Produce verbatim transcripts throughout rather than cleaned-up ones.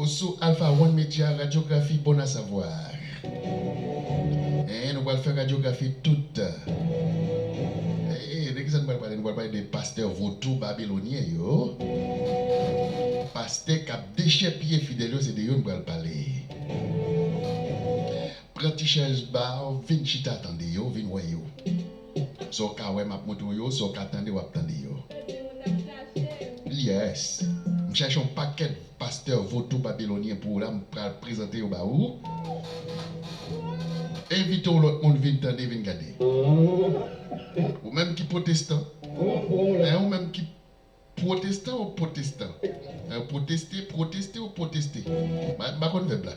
sou Alpha One Media, radyografi bon a savwa. Eh, nou pral fè radyografi tout. Eh, eh, de kisa nou pral pale? Nou pral pale de pastè votou babilonyen yo. Pastè k ap dechèpiye fidèl yo, se de yo nou pral pale. Pran ti chèz ba w, vin chita tande yo, vin wè yo. Sa w ka wè, m ap montre w yo, sa w ka tande, w ap tande yo. Yes. M chèche yon pakèt pastè votou babilonyen pou ou la, m pral prezante yo ba ou. Envite yon lòt moun vin tande, vin gade. Ou menm ki pwotestan, en, ou menm ki pwotestan ou pwotestan, en, pwoteste, pwoteste ou pwoteste. M pa, m pa konn vèb la.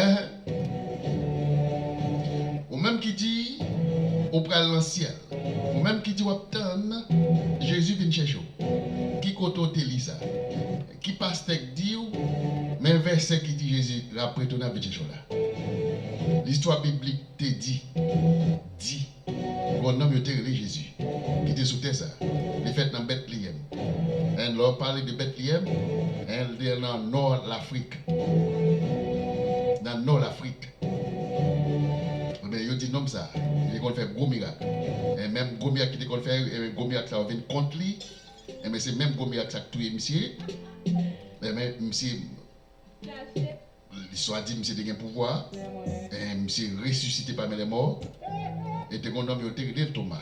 Enhen. Ou menm ki di ou pral nan syèl. Ou menm ki di w ap tann Jezi vin chèche w. Ki kote w te li sa? Ki pastè k di w, men vèsè ki di Jezi ap retounen ap vin chèche w la? Listwa biblik te di, di, gon nonm yo te rele Jezi, ki te sou tè sa. Li fèt nan Betleyèm. And lè w pale de Betleyèm, and li te nan nò Lafrik. Nan nò Lafrik. Ebyen, yo di nonm sa, li te konn fè gwo mirak. E menm gwo mirak ki te konn fè, e gwo mirak sa yo vin kont li. Ebyen, se menm gwo mirak sa k touye misye. Ebyen, misye, listwa di misye te gen pouvwa. E misye resisite pami lèmò. E te gon nonm yo te rele l Toma.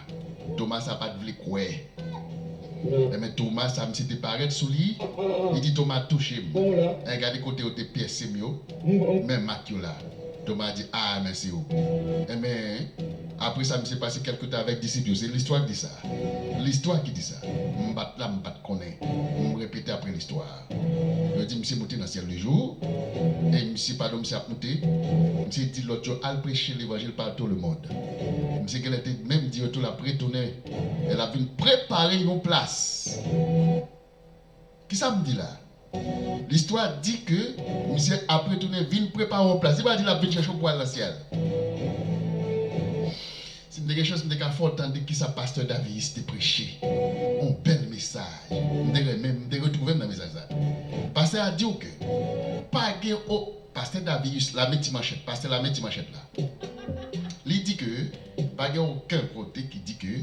Toma sa pa t vle kwè. Ebyen, Toma sa misye te parèt sou li. Li di, Toma touche m. E gade kote yo te pyese m yo. Men mak yo la. Toma di, a, men se ou. Ebyen, apre sa, misye pase kèlke tan avèk disip yo. Se listwa ki di sa. Listwa ki di sa. M pa t la, m pa t konnen. M repete apre listwa a. Yo di misye moute nan syèl de jou, e misye, pandan misye ap moute, misye di lòt yo al preche levanjil pa tout le mond. Misye genlè te menm di yo tou l ap retounen, e l ap vin prepare yon plas. Kisa m di la? Listwa di ke misye ap retounen vin prepare yon plas. Li pa di l ap vin chèche w pou al nan syèl. Si m te gen chans, m te ka fè w tande kisa pastè Daviyis te preche. Yon bèl mesaj. M te renmen, m te retwouve m nan mesaj sa. Pastè a di w ke pa gen o-, pastè Daviyis, Lame Ti Manchèt, pastè Lame Ti Manchèt la. Li di ke pa gen okenn kote ki di ke,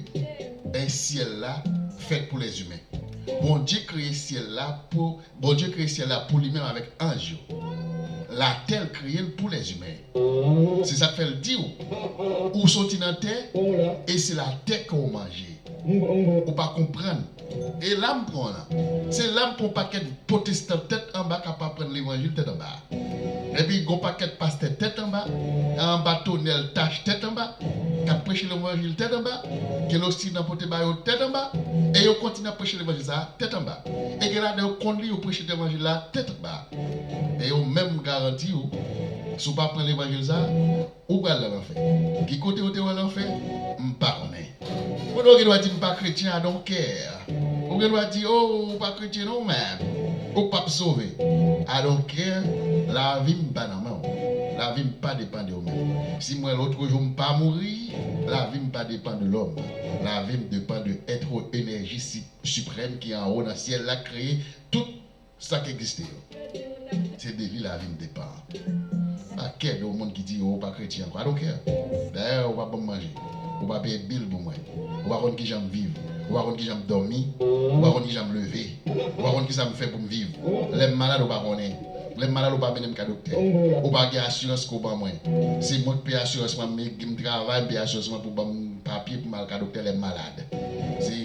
eh, syèl la fèt pou lèzimen. Bondye kreye syèl la pou Bondye kreye syèl la pou li menm avèk anj yo. Latè l kreye l pou lèzimen. Se sa k fè l di w, ou soti nan tè, e se latè ke w manje. Ou pa konprann. E la m pran w lan. Se la m pran yon pakèt pwotestan tèt anba k ap aprann levanjil tèt anba. Epi gon pakèt pastè tèt anba, anba tonèl tach tèt anba, k ap preche levanjil tèt anba, ke loksidan pote ba yo tèt anba, e yo kontinye ap preche levanjil sa a tèt anba. E gen ladan yo konn li, yo preche levanjil la tèt anba. E yo menm, m garanti w, si w pa pran levanjil sa a, ou pral nan lanfè. Ki kote yo te wè lanfè? M pa konnen. Kote ou gen dwa di m pa kretyen, I don't care. Ou gen dwa di, oh, ou pa kretyen non, man. Ou p ap sove. I don't care. Lavi m pa nan men w. Lavi m pa depann de ou menm. Si m wè lòt jou m pa mouri, lavi m pa depann de lòm. Lavi m depann de èt, enèji si-, siprèm ki anwo nan syèl la, kreye tout sa k egziste yo. Se de li lavi m depann. Pa kè de yon moun ki di, "Oh, ou pa kretyen ankò." I don't care. Dayè, ou pa ban m manje. Ou pa peye bil pou mwen. Ou pa konn kijan m viv. Ou pa konn kijan m dòmi. Ou pa konn kijan m leve. Ou pa konn kisa m fè pou m viv. Lè m malad, ou pa konnen. Lè m malad, ou pa mennen m ka doktè. Ou pa gen asirans ke w ban mwen. Se mwen k peye asirans mwen, m, m travay, m peye asirans mwen pou ban m papye pou m al ka doktè lè m malad. Se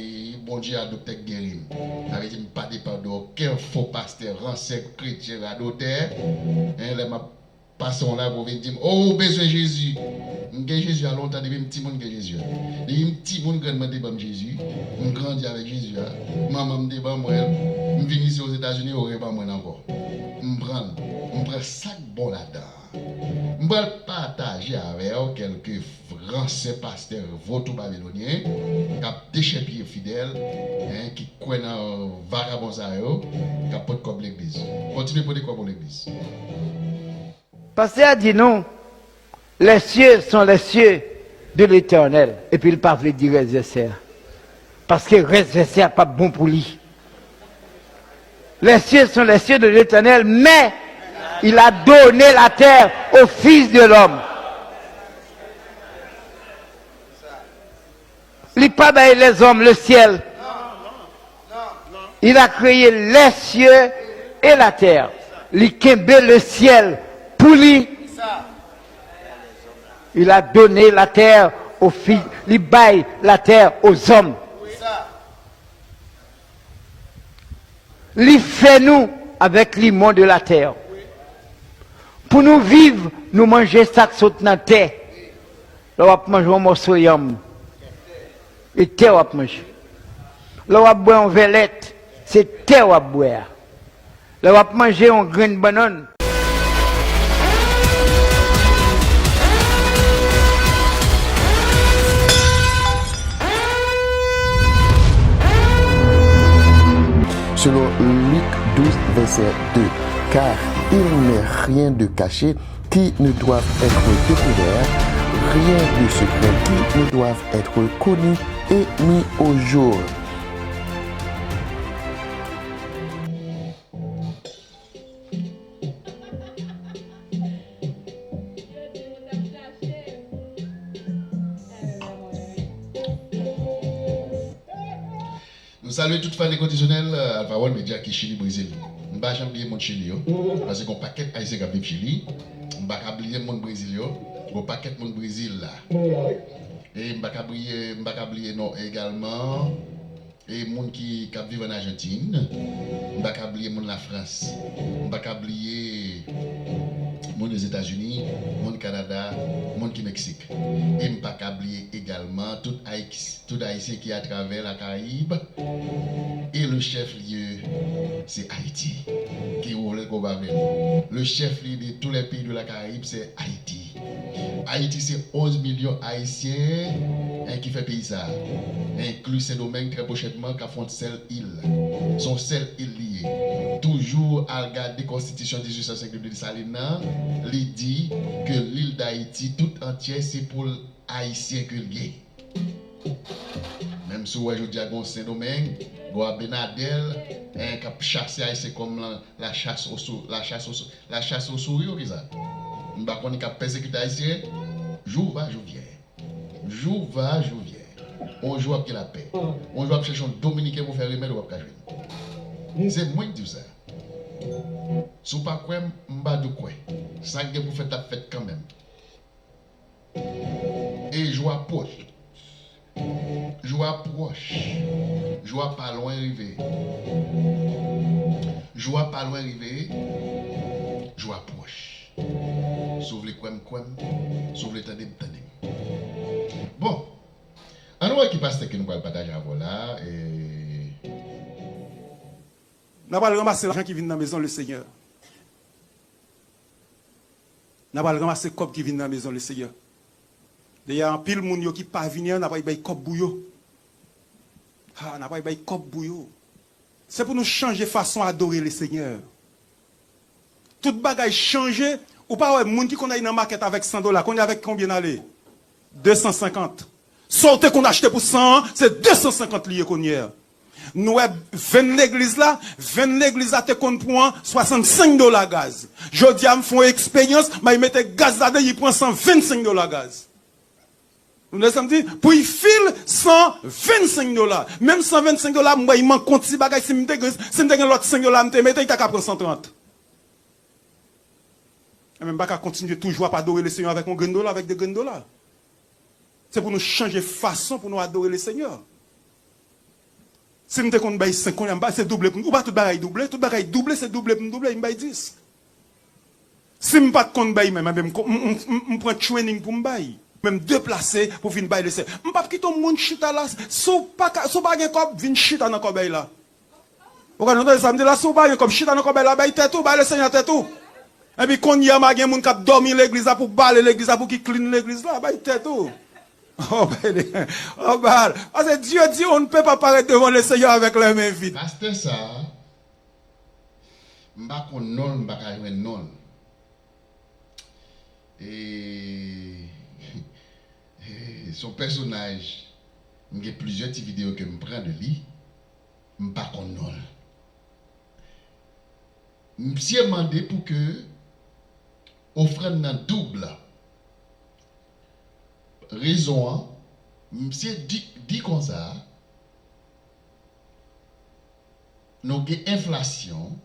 Bondye a doktè k geri m. Sa vle di m pa depann de okenn fo pastè, ransè, kretyen, radotè. En, lè m ap pase yon la pou vin di m, "Oh, ou bezwen Jezi." M gen Jezi a lontan, depi m timoun m gen Jezi a. Depi m timoun, grann mwen te ban m Jezi. M grandi avèk Jezi a. Manman m te ban mwen l. M vin isi Ozetazini, yo reban mwen l ankò. M pran l. M pran sa k bon ladan. M pral pataje avè w kèlke ransè pastè vòtou babilonyen k ap dechèpiye fidèl, en, ki kwè nan vagabon sa yo, k ap pot kòb legliz. Kontinye pote kòb ou legliz. Pastè a di nou, les cieux sont les cieux de l'Éternel. Epi l pa vle di rès vèsè a. Paske rès vèsè a p ap bon pou li. Les cieux sont les cieux de l'Éternel, mais il a donné la terre aux fils de l'homme. Li pa bay lèzòm lesyèl. Il a créé les cieux et la terre. Li kenbe lesyèl pou li. Il a donné la terre aux filles. Li bay la terre aux hommes. Li fè nou avèk limon de la terre. Pou nou viv, nou manje sa k sot nan tè. Lè w ap manje yon mòso yanm, e tè w ap manje. Lè w ap bwè yon vè lèt, se tè w ap bwè a. Lè w ap manje yon grenn bannann, Selon Lik douz, vèsè de, car il n'est rien de caché qui ne doive être découvert, rien de secret qui ne doive être connu et mis au jour. Nou salye tout fan enkondisyonèl Alpha World Media ki Chili, Brezil. M pa janm bliye moun Chili yo, paske gon pakèt Ayisyen k ap viv Chili. M pa ka bliye moun Brezil yo, gon pakèt moun Brezil la. E m pa ka bliye, m pa ka bliye non egalman e moun ki k ap viv an Ajantin. M pa ka bliye moun Lafrans. M pa ka bliye moun Ozetazini, moun Kanada, moun ki Meksik. E m pa ka bliye egalman tout Ayis- tout Ayisyen ki atravè Lakarayib. E le chef lye, se Ayiti. Ke ou vle l, ke ou pa vle l. Le chef lye de tous les pays de la Caraïbe, se Ayiti. Ayiti se onz milyon Ayisyen en, ki fè peyi sa a, enkli Sendomeng trè pwochènman, k ap fè yon sèl il. Se yon sèl il li ye. Toujou al gade konstitisyon dizuit san senk de Desalin nan, li di ke lil Dayiti tout antye se pou Ayisyen ke l ye. Menm si w wè jodi a gen yon Sendomeng, gen yon Abinadèl, en, k ap chase Ayisyen kòm la, la chasse aux sou, la chasse aux sou, la chasse aux souris ou kisa? M pa konnen k ap pèsekite Ayisyen, jour va, jour vient. Jour va, jour vient. On jou w ap gen lapè. On jou w ap chèche yon Dominiken pou fè remèd ou p ap ka jwenn. Se mwen k di w sa. Si w pa kwè m, m pa di w kwè. Sa k gen pou fèt ap fèt kanmenm. E jou a pwòch. Jou a pwòch. Jou a pa lwen rive. Jou a pa lwen rive. Jou a pwòch. Si w vle kwè m, kwè m. Si w vle tande m, tande m. Bon. Ann wè ki pastè ke nou pral pataje avè w la. E... N a pral ranmase lajan ki vin nan mezon Lesenyè. N a pral ranmase kòb ki vin nan mezon Lesenyè. Dayè anpil moun yo ki pa vini an, n a pral bay kòb pou yo. Ha, n a pral bay kòb pou yo. Se pou nou chanje fason adore Lesenyè. Tout bagay chanje. Ou pa wè moun ki konn al nan makèt avèk san dola, kounye a avèk konbyen n ale? De san senkant. Sa w te konn achte pou san an, se de san senkant li ye kounye a. Nou wè venn legliz la, venn legliz la te konn pran swasannsenk dola gaz. Jodi a m fè yon eksperyans, m al mete gaz ladan, li pran san vennsenk dola gaz. Ou tande sa m di? Pou y fil san vennsenk dola. Menm san vennsenk dola, m wè y manke yon ti bagay, si m te gen, si m te gen lòt senk dola m te mete, y ta ka pran san trant. Enben, m pa ka kontinye toujou ap adore Lesenyè avèk yon grenn dola, avèk de grenn dola. Se pou nou chanje fason pou nou adore Lesenyè. Si m te konn bay senk, kounye a m pa, se double pou m, ou pa tout bagay double, tout bagay double, se double pou m double, m bay dis. Si m pa t konn bay menm, enben m, m, m, m, m pran training pou m bay. Men m deplase pou vin bay Lesenyè. M p ap kite yon moun chita la, si w pa ka, si w pa gen kòb, vin chita nan kòbèy la. Ou konn tande sa m di la, si w pa gen kòb, chita nan kòbèy la, bay tèt ou, bay Lesenyè tèt ou. Epi kounye a, m a gen moun k ap dòmi legliz la pou bale legliz la, pou ki clean legliz la, bay tèt ou. Oh, bad. Oh, bad. Paske Dye di, on ne peut pas paraître devant le Seigneur avec les mains vides. Pastè sa, m pa konn non l, m pa ka jwenn non l. E, e, se yon pèsonaj, m gen plizyè ti videyo ke m pran de li, m pa konn non l. Misye mande pou ke ofrann nan doub. Rezon an, misye di, di konsa, nou gen enflasyon,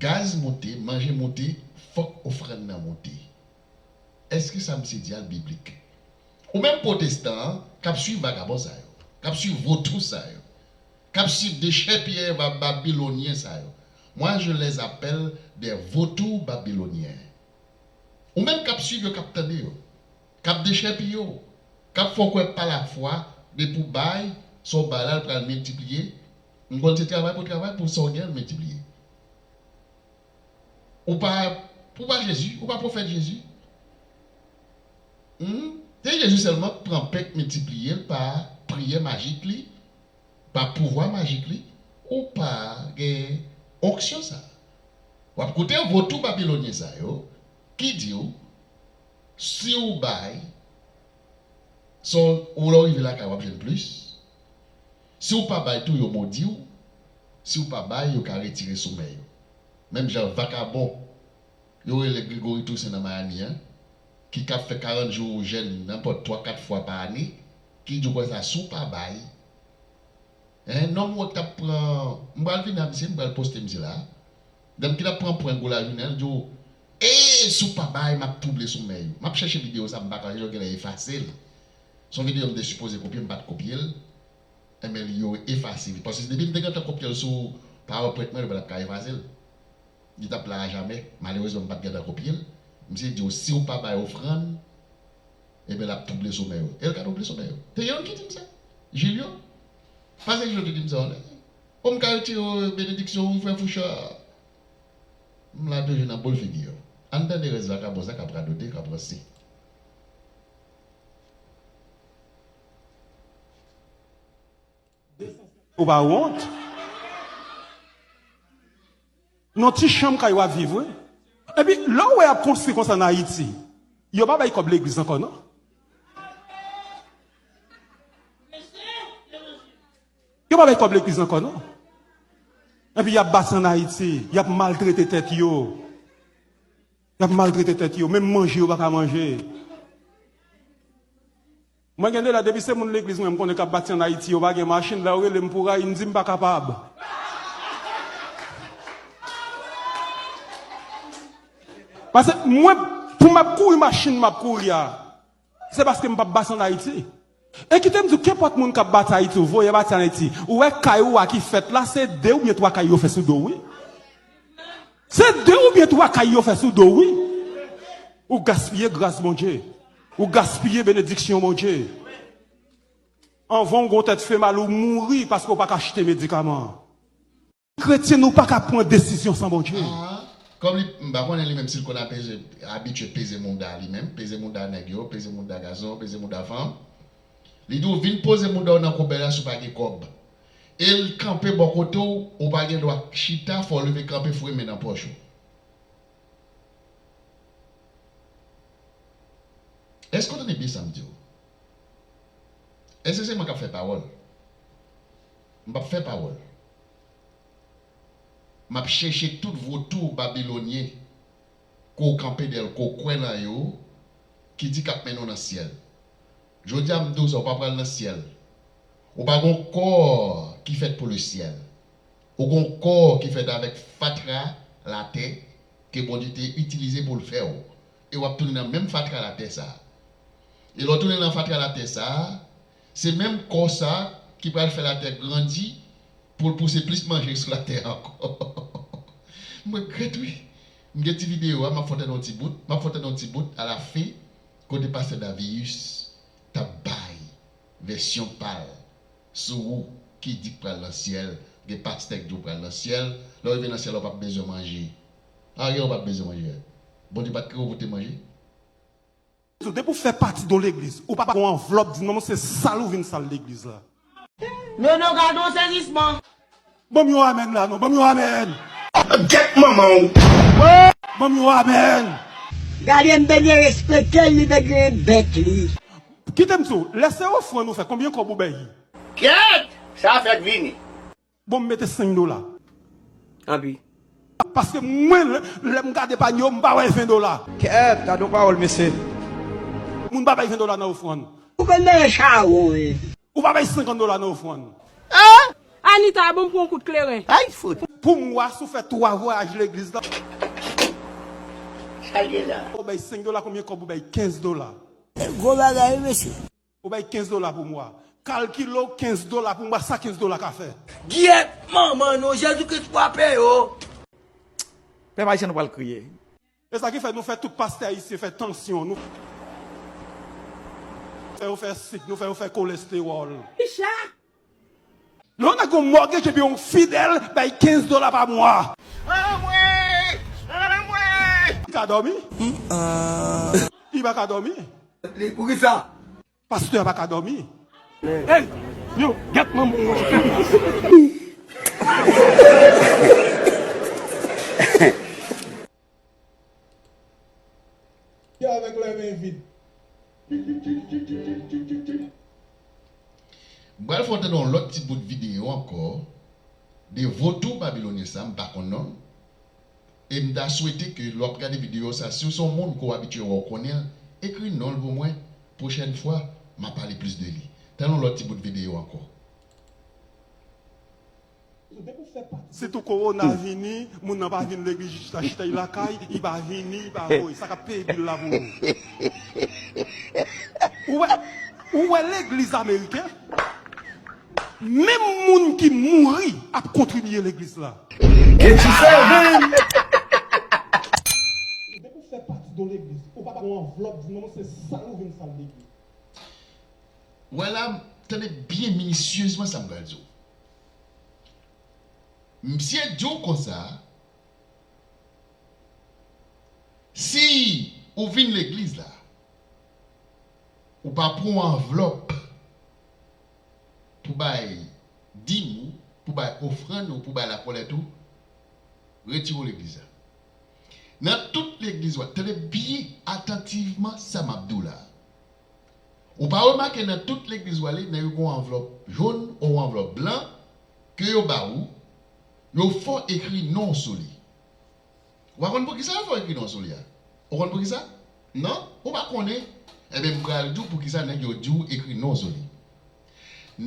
gaz monte, manje monte, fòk ofrann nan monte. Èske sa misye di a l biblik? Ou menm pwotestan an k ap swiv vagabon sa yo, k ap swiv votous sa yo, k ap swiv dechèpiyè va-, babilonyen sa yo. Moi, je les appelle des vautours babyloniens. Ou menm k ap swiv yo, k ap tande yo, k ap dechèpiye w, k ap fè w kwè pa lafwa, depi w bay, sa w bay la, l pral miltipliye. M konn se travay pou travay pou sa w gen an miltipliye. Ou pa, ou pa Jezi, ou pa pwofèt Jezi. Hmm? Se Jezi sèlman k pran pen k miltipliye l pa priyè majik li, pa pouvwa majik li, ou pa gen onksyon sa. W ap koute vautours babyloniens sa yo ki di w, si w bay, sa w, ou lè w rive lakay w ap jwenn plis. Si w pa bay tou, yo modi w. Si w pa bay, yo ka retire sou men yo. Menm jan vakabon yo rele Gregory Toussaint nan Miami an, ki ka fè karant jou jèn nenpòt twa, kat fwa pa ane, ki di w konsa, si w pa bay, en, nonm ou t ap pran, m pral vini a misye, m pral poste misye la. Nonm ki t ap pran pwen gwo lajounen an, l di w, e, si w pa bay, m ap twouble sou men yo. M ap chèche videyo sa, m pa ka, yo genlè efase l. Se yon videyo m te sipoze kopye, m pa t kopye l. Enben, yo efase li. Paske depi m te gentan kopye l sou PowerPoint mwen, li pa t ap ka efase l. Li t ap la ajamè. Malerezman, m pa t gentan kopye l. Misye di w, si w pa bay ofrann, enben, l ap twouble sou men yo. E l ka twouble sou men yo. Te gen youn ki di m sa. Jilyon. Pastè Jilyon te di m sa, w lè. O, m ka retire benediksyon ou, frè Fouchard. M la toujou nan boul figi yo. Ann tande rès vakabon sa k ap radote, k ap ranse. Ou pa wont? Non, ti chanm kay w ap viv, wi. Epi, lè w wè y ap konstwi konsa an Ayiti, yo pa bay kòb legliz ankò, non. Yo pa bay kòb legliz ankò, non. Epi, y ap bati an Ayiti, y ap maltrete tèt yo. Y ap maltrete tèt yo, menm manje yo pa ka manje. Mwen gen de lè, depi se moun legliz mwen, m konnen k ap bati an Ayiti, yo pa gen machin, lè yo rele m pou ray, m di m pa kapab. Paske mwen, pou m ap kouri machin m ap kouri a, se paske m p ap bati an Ayiti. E kite m di w, kenpòt moun k ap bati Ayiti, ou voye bati an Ayiti, ou wè kay ou a ki fèt la, se de oubyen twa kay yo fè sou do w, wi. Se de oubyen twa kay yo fè sou do w, wi. Ou gaspiye gras Bondye. Ou gaspiye benediksyon Bondye. Anvan w gon tèt fè mal, ou mouri paske w pa ka achte medikaman. Kretyen, nou pa ka pran desizyon san Bondye. Ah, kòm li, m pa konnen li menm si l konn apeze, abitye peze mouda li menm, peze mouda nèg yo, peze mouda gason, peze mouda fanm. Li di w vin poze mouda w nan kobèy la si w pa gen kòb. E l kanpe bò kote w, ou pa gen dwa chita, fò w leve kanpe foure men nan pòch ou. Èske w tande byen sa m di w? Èske se mwen k ap fè pawòl? M p ap fè pawòl. M ap chèche tout vautours babyloniens ke w kanpe dèyè l, ke w kwè nan yo, ki di k ap mennen w nan syèl. Jodi a, m di w sa, ou pa pral nan syèl. Ou pa gen yon kò ki fèt pou lesyèl. Ou gen yon kò ki fèt avèk fatra latè ke Bondye te itilize pou l fè w. E w ap tounen nan menm fatra latè sa a. E lè w tounen nan fatra latè sa a, se menm kò sa a ki pral fè latè grandi pou l pouse plis manje sou latè ankò. M regrèt, wi. M gen ti videyo a, m ap fè w tande yon ti bout, m ap fè w tande yon ti bout alafen, kote pastè Davius t ap bay vèsyon pa l sou ou ki di k pral nan syèl, gen pastè k di w pral nan syèl, lè w rive nan syèl la, w p ap bezwen manje. A, gen w p ap bezwen manje. Bondye pa t kreye w pou te manje. Depi w fè pati de yon legliz, ou pa gon anvlòp di non, se sal ou vin sal legliz la. Nono, gade yon sezisman. Ban m yon amèn la, non. Ban m yon amèn. Gèt manman w. Ban m yon amèn. Gade m te gen respekte l, li te gen bèt li. Kite m di w, lè se ofrann ou fè, konbyen kòb ou bay? Gèt! Sa fèk vini. Bon, m mete senk dola. Anpi. Paske mwen, lè, lè m gade panye yo, m pa wè ven dola. Kèt, gade yon pawòl, mesye. Moun pa bay ven dola nan ofrann. Ou konn nan chawon, wi. Ou pa bay senkant dola nan ofrann. Anita, bon, m pran yon kout kleren. Ay, fout. Pou mwa, si w fè twa vwayaj legliz la. Sa l ye la? Ou bay senk dola, konbyen kòb ou bay? Kenz dola. Gwo bagay, wi, mesye. Ou bay kenz dola pou mwa. Kalkile w kenz dola pou mwa, sa kenz dola ka fè. Gyèt manman nou, Jezi Kris frape yo. Pèp ayisyen, nou pral kriye. E sa ki fè nou fè tout pastè ayisyen fè tansyon, nou fè yo fè sik, nou fè yo fè kolestewòl. Picha! Lè yon nèg gon mortgage epi yon fidèl bay kenz dola pa mwa. Anmwe! Anmwe! Li ka dòmi? Li pa ka dòmi? Li, poukisa? Pastè a pa ka dòmi. Hey, yo, gèt manman. Yo avèk lè men vid. M pral fè w tande yon lòt ti bout videyo ankò de votou babilonyen sa, m pa konn non l. E m ta swete ke lè w ap gade videyo sa, si w se yon moun ke w abitye wè w konnen l, ekri non l pou mwen, pwochèn fwa, m a pale plis de li. Tande yon lòt ti bout videyo ankò. Sitou kowona vini, moun nan pa vin legliz, jis la chita, li lakay, li pa vini, li pa voye. Sa k ap peye bil la pou ou. Ou wè, ou wè legliz ameriken? Menm moun ki mouri ap kontribye legliz la. Get yourself, man! Depi w fè pati de yon legliz, ou pa gon anvlòp, di non, se sal ou vin sal legliz. Wè la, tande byen minisyezman sa m pral di w. Misye di w konsa, si ou vin legliz la, ou pa pran yon anvlòp pou bay dim ou, pou bay ofrann ou, pou bay lakòlèt ou, retire w legliz la. Nan tout legliz, w ap tande byen atantivman sa m ap di w la. Ou pa remake nan tout legliz w ale, nèg yo gen yon anvlòp jòn ou yon anvlòp blan ke yo ba ou, yo fè w ekri non w sou li. Ou pa konn poukisa yo fè w ekri non w sou li a? Ou konn poukisa? Non? Ou pa konnen? Ebyen, m pral di w poukisa nèg yo di w ekri non w sou li.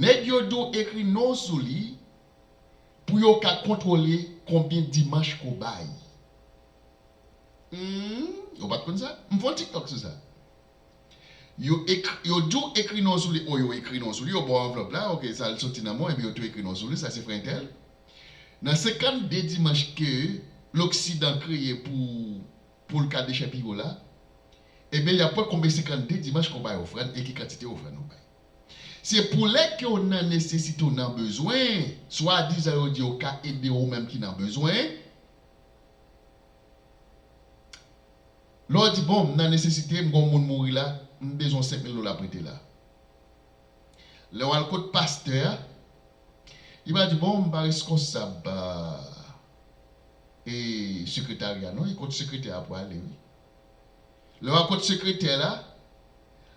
Nèg yo di w ekri non w sou li pou yo ka kontwole konbyen dimanch ke w bay. Hmm, ou pa t konn sa? M fè yon TikTok sou sa. Yo ek-, yo di w ekri non w sou li, o yo ekri non w sou li, yo ba w anvlòp la, oke, sa l soti nan men w, epi yo tou ekri non w sou li, sa se frè entèl. Nan senkannde dimanch ke loksidan kreye pou, pou l ka dechèpiye w la, ebyen, y ap wè konbyen senkannde dimanch ke w bay ofrann e ki kantite ofrann ou bay. Se pou lè ke w nan nesesite, w nan bezwen, swadizan yo di yo ka ede ou menm ki nan bezwen, lè w di, bon, m nan nesesite, m gon moun mouri la, m bezwen senk mil dola prete la. Lè w al kot pastè a, li va di, bon, m pa reskonsab, e, sekretarya non, e kot sekretè a pou ale, wi. Lè w al kot sekretè la,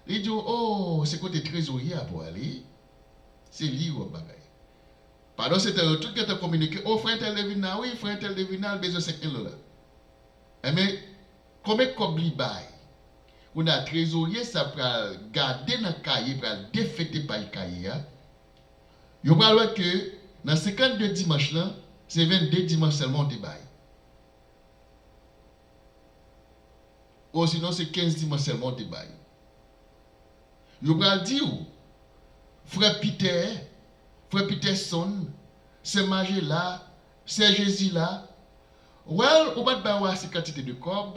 li di w, o, se kote trezorye a pou ale, se li w ap bagay. Pandan se tan, yo tout gentan kominike, o, frè entèl te vin la, wi, frè entèl te vin la, l bezwen senk mil dola. Enben, konbyen kòb li bay? Kounye a, trezorye sa pral gade nan kaye, pral defete paj kaye a. Yo pral wè ke nan senkannde dimanch lan, se vennde dimanch sèlman w te bay. Osinon, se kenz dimanch sèlman w te bay. Yo pral di w, frè Pitè, frè Pitèsonn, sè Majela, sè Jezila, well, ou pa t ba yo ase kantite de kòb,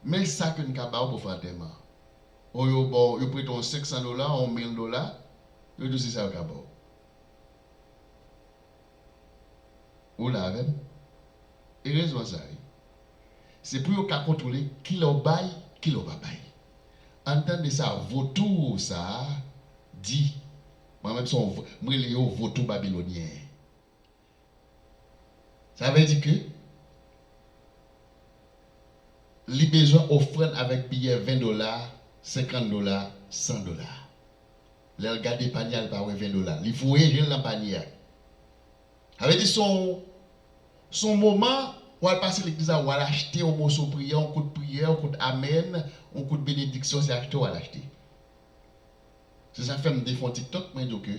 men sa ke n ka ba w pou fè antèman. O yo ba w, yo prete w senk san dola, yon mil dola, yo di w se sa yo ka ba w. Ou la avè m? E rezon sa, wi. Se pou yo ka kontwole kilè w bay, kilè w pa bay. Ann tande sa vautour sa a di. Mwen menm, se yon vo-, m rele yo vautour babilonyen. Sa vle di ke li bezwen ofrann avèk biyè ven dola, senkant dola, san dola. Lè l gade panye a, li pa wè ven dola. Li voye je l nan panye a. Sa vle di se yon, se yon moman W al pase legliz la, w al achte yon moso priyè, yon kout priyè, yon kout amèn, yon kout benediksyon, se achte w al achte. Se sa k fè m te fè yon TikTok, mwen di w ke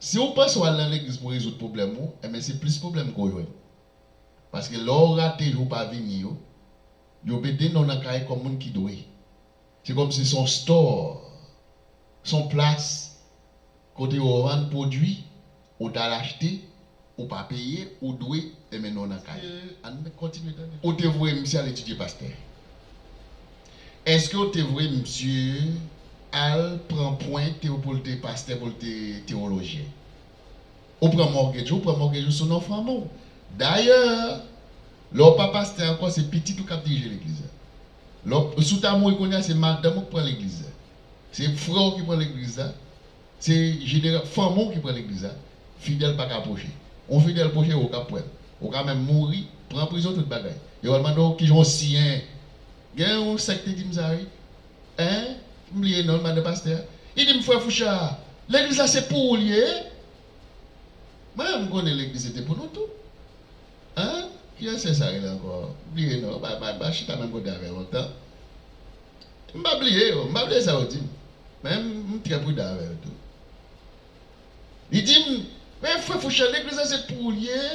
si w panse w al nan legliz pou rezoud pwoblèm ou, enben se plis pwoblèm ke w jwenn. Paske lè w rate jou w pa vini yo, yo mete non w nan kay kòm moun ki dwe. Se kòmsi se yon store, se yon plas kote yo vann pwodui, ou t al achte, ou pa peye, ou dwe, enben non w nan kay. Ann kontinye tande. Ou te voye misye al etidye pastè. Èske w te voye misye al pran pwen te pou l te pastè, pou l te tewolojyen? Ou pran mortgage ou, pran mortgage ou sou non fanmi w. Dayè, lè w pa pastè ankò, se pitit ou k ap dirije legliz la. Lè w, si w ta mouri kounye a, se madanm ou k pran legliz la. Se frè w ki pran legliz la. Se jeneral, fanmi w ki pran legliz la. Fidèl pa ka pwoche. Yon fidèl pwoche, ou k ap pran l. Ou ka menm mouri, pran prizon, tout bagay. Yo pral mande w kijan w siyen. Gen yon sè k te di m sa, wi. Hein? M bliye non l, madan pastè a. Li di m, frè Fouchard, legliz la se pou ou l ye. Mwen menm, m konnen legliz se te pou nou tou. Hein? Ki ansyen sa rele ankò? M bliye non. M pa, pa, pa chita menm kote avè l lontan. M pa bliye yo. M pa bliye sa yo di m. Men m, m trè pridan avè yo tou. Li di m, men frè Fouchard, legliz la se pou ou l ye.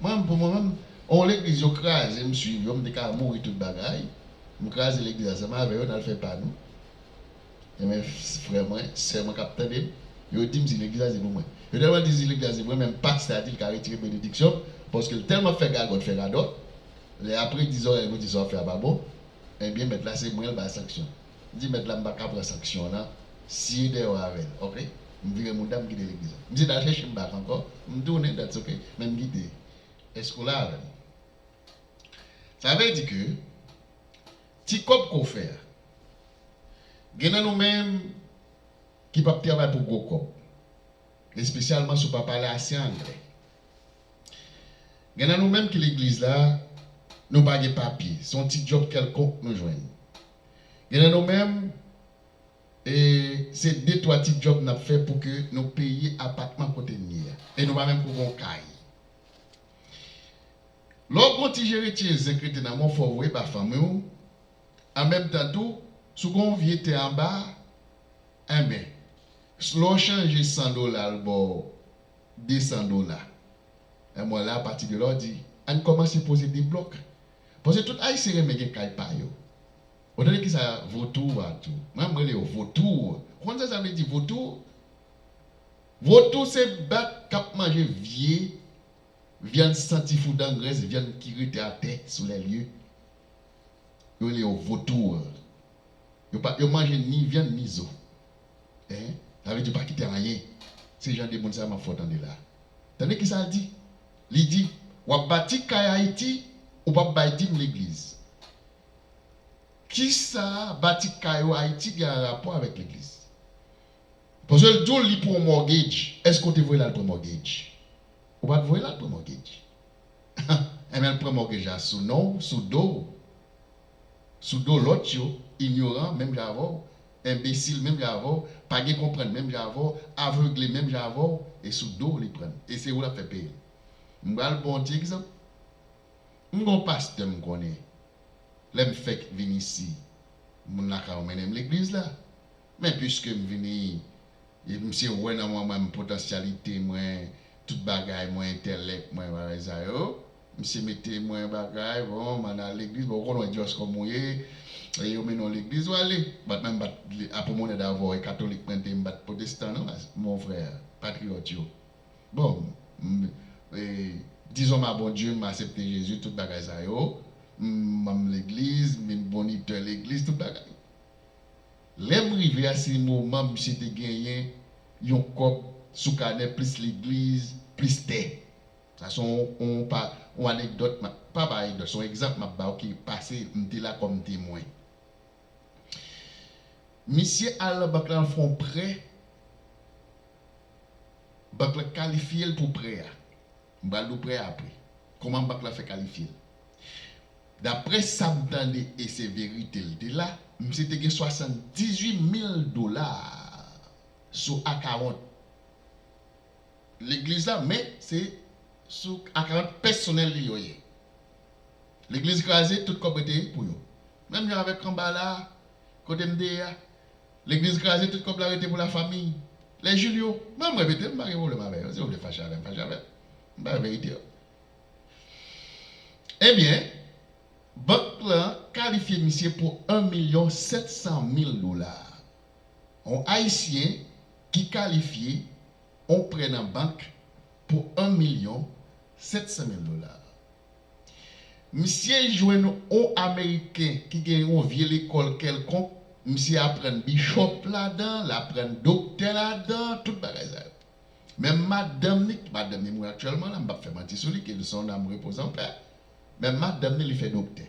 Mwen menm, pou mwen menm, yon legliz yo kraze, m swiv yo, m te ka mouri tout bagay. M kraze legliz ansanm avè yo, n al fè pa nou. Enben, frè mwen, sè mwen k ap tande m, yo di m si legliz la se pou mwen. Yo tèlman di si legliz la se pou mwen, menm pastè a di l ka retire benediksyon m, paske l tèlman fè gagòt, fè radòt, lè apre di zòrèy mwen di sa w ap fè a pa bon, enben, mèt la se mwen l ba sanksyon. M di mèt la m pa ka pran sanksyon an, siye dèyè w avè l, oke? M vire moun la, m kite legliz la. Misye t al chèche m back ankò, m tounen, that's ok, men m kite. Èske w la avè m? Sa vle di ke ti kòb ke w fè a, gen nan nou menm ki p ap travay pou gwo kòb, espesyalman si w pa pale ase anglè. Gen nan nou menm ki legliz la, nou pa gen papye, se yon ti djòb kèlkonk nou jwenn. Gen nan nou menm, e se de twa ti djòb n ap fè pou ke nou peye apatman kote n ye a. E nou pa menm ko gen yon kay. Lè w gen yon ti jere ti zen k rete nan men w, fò w voye ba fanmi w. An menm tan tou, si w gen yon vye tè anba, enben, lè w chanje san dola, l ba w de san dola. Enben la, apati de la, w di, ann kòmanse poze de blòk. Paske tout Ayisyen renmen gen kay pa yo. Ou tande kisa votou a tou? Mwen, m rele yo votou. Ou konn sa sa vle di votou? Votou se bat k ap manje vye vyann santi fou dan grès, vyann ki rete atè sou lè lye. Yo rele yo votou. Yo pa, yo manje ni vyann ni zo. Hein? Sa vle di yo pa kite anyen. Se jan de moun sa m ap fè w tande la. Tande kisa l di? Li di, w ap bati kay Ayiti, ou p ap bay dim legliz. Kisa bati kay ou Ayiti gen an rapò avèk legliz? Paske l di w li pran yon mortgage. Èske w te voye l al pran mortgage? Ou pa t voye l al pran mortgage. Enben, l pran mortgage la sou non w, sou do w. Sou do lòt yo, inyoran, menm jan avè w, enbesil, menm jan avè w, pa gen konprann, menm jan avè w, avegle, menm jan avè w, e sou do w li pran l. E se ou l ap fè peye l. M pral ba w yon ti egzanp. M gen yon pastè m konnen. Lè m fèk vin isi, moun lakay ou mennen m legliz la. Men piske m vini, e misye wè nan mwen, mwen, potansyalite mwen, tout bagay mwen, entèlèk mwen, bagay sa yo, misye mete mwen bagay, bon, m ann al legliz, bon, ou konn wè jòs kòm ou ye, e yo mennen w legliz, ou ale. Bat mwen, m bat, apre mwen avè w, e katolik mwen te, m bat pwotestan, non, mon frè, patriyòt yo. Bon, m, e, dizon m a Bondye, m aksepte Jezi, tout bagay sa yo. M manm legliz, m vin monitè legliz, tout bagay. Lè m rive a, se moman misye te genyen yon kòb sou kanè plis legliz, plis tè. Sa se yon, yon pa, yon anekdòt, m ap, pa, pa anekdòt, se yon egzanp m ap ba w ki pase, m te la kòm temwen. Misye al nan bank la, l fè yon prè. Bank la kalifye l pou prè a. M pral di w prè a apre. Kòman bank la fè kalifye l? Daprè sa m tande, e se verite l te la, misye te gen swasanndizuit mil dola sou akawont legliz la, men se sou akawont pèsonèl li yo ye. Legliz kraze, tout kòb rete pou yo. Menm jan avèk anba la, kote m te ye a. Legliz kraze, tout kòb la rete pou lafanmi. Lè Julio, mwen m repete, m pa gen pwoblèm avè yo. Si yo vle fache avè m, fache avè m. M bay verite yo. Ebyen, bank lan kalifye misye pou en milyon sèt san mil dola. Yon Ayisyen ki kalifye yon prè nan bank pou en milyon sèt san mil dola. Misye jwenn yon Ameriken ki gen yon vye lekòl kèlkonk, misye aprann bichòp ladan, l aprann doktè ladan, tout bagay sa yo. Menm madanm ni, madanm ni mouri aktyèlman la, m p ap fè manti sou li, ke son âme repose en paix. Menm madanm ni, li fè doktè.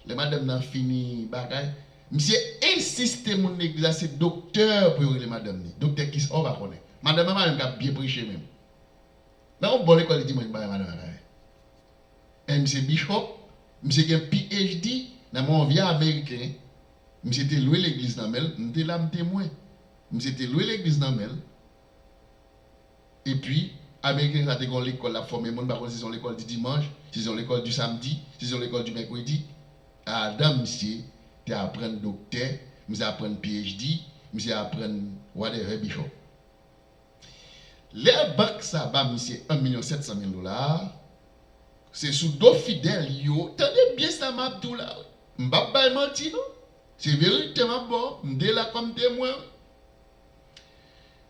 Lè madanm nan fini bagay, misye ensiste moun legliz la se doktè pou yo rele madanm ni. Doktè kisa w pa konnen. Madanm nan pa menm ka byen preche menm. Nan yon bò lekòl dimanch, m pa wè madanm nan ka fè. E misye bichòp, misye gen P H D nan men yon vye Ameriken. Misye te lwe legliz nan men l, m te la, m temwen. Misye te lwe legliz nan men l. Epi, Ameriken sa te gen yon lekòl l ap fòme moun, m pa konn si se yon lekòl di dimanch, si se yon lekòl di samdi, si se yon lekòl di mèkredi. Ladan misye te aprann doktè, misye aprann P H D, misye aprann whatever, bichòp. Lè bank sa ba misye en milyon sèt san mil dola a, se sou do fidèl yo, tande byen sa m ap di w la wi. M p ap bay manti non. Se verite m ap ba w, m te la kòm temwen wi.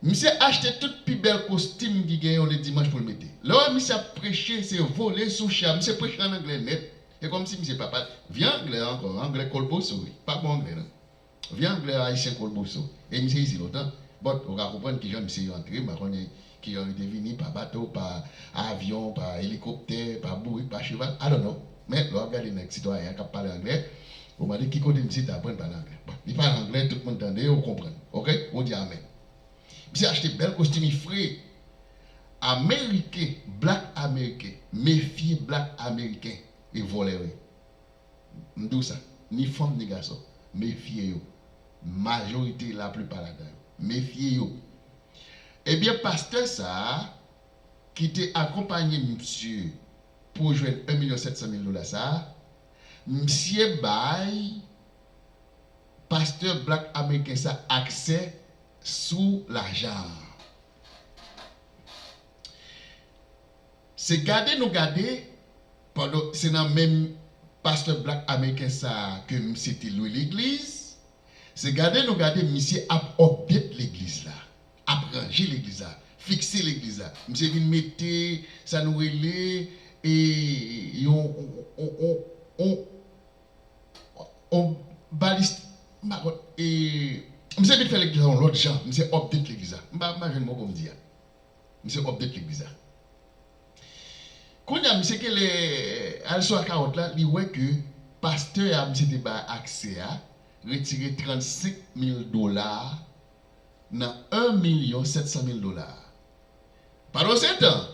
Misye achte tout pi bèl kostim ki gen yon ledimanch pou l mete. Lè w wè misye ap preche, se vole sou chè a. Misye preche an anglè nèt. E kòmsi misye pa pale. Vye anglè ankò, anglè kolboso wi. Pa bon anglè non. Vye anglè ayisyen kolboso. E misye isit lontan. But, ou ka konprann kijan misye antre, m pa konnen kijan li te vini, pa bato, pa avyon, pa elikoptè, pa bourik, pa cheval, I don't know. Men, lè w ap gade nèg sitwayen an k ap pale anglè, ou mande ki kote misye te aprann pale anglè. Bon, li pale anglè, tout moun tande, ou konprann. Oke? Ou di amèn. Misye achte bèl kostim, li fre. Ameriken, black Ameriken, mefye black Ameriken, e vòlè yo ye. M di w sa, ni fanm ni gason, mefye yo. Majorite, laplipa ladan yo. Mefye yo. Ebyen, pastè sa a, ki te akonpaye misye pou jwenn en milyon sèt san mil dola sa a, misye bay pastè black ameriken sa aksè sou lajan an. Se gade nou gade, pandan se nan menm pastè black ameriken sa a ke misye te lwe legliz, se gade nou gade misye ap update legliz la, ap ranje legliz la, fikse legliz la. Misye vin mete sa nou rele e, yon, on, on, on, on, on balis, m pa konn, e, misye vin fè legliz la yon lòt jan, misye update legliz la. M pa, m pa jwenn mo pou m di a. Misye update legliz la. Kounye a, misye genlè al sou akawont la, li wè ke pastè a misye te bay aksè a retire trannsenk mil dola nan en milyon sèt san mil dola. Pandan se tan,